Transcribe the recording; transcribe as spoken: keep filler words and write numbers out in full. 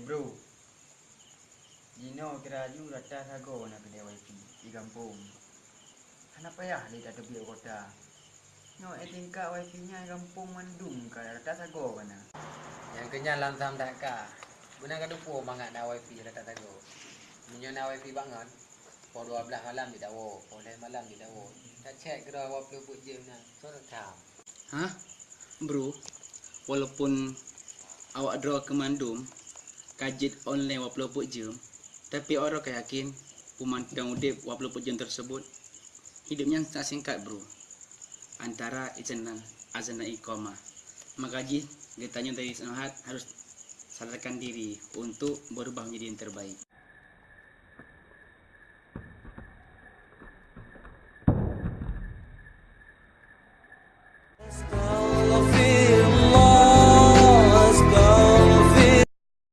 Bro, jinoe kira aju rata sagoe na keudè wifi di gampông. Hana payah lé tateubiet u kota. Nyoe éh tingkat wifi nyan gampông mandum ka rata sagoe ka na. Nyang keu nyan lam sam that ka. Beuna ka teupeue mangat na wifi rata sagoe. Meunyoe na wifi bangon, poh dua blaih malam jidawoe, poh lhèe malam jidawoe. Tacèk keudroe dua ploh peuet jeuem nyan, soe teutam. Hah? Bro, walaupun awak droe keu mandum ka jeuet online dua ploh peuet jeuem, tapi awak droe ka yakin peumantong udép dua ploh peuet jeuem tersebut? Hidup nyan sangat singkat, Bro. Antara izin dan azan dan iqamah. Maka jih geutanyoe dari semangat harus sadarkan diri untuk berubah menjadi yang terbaik.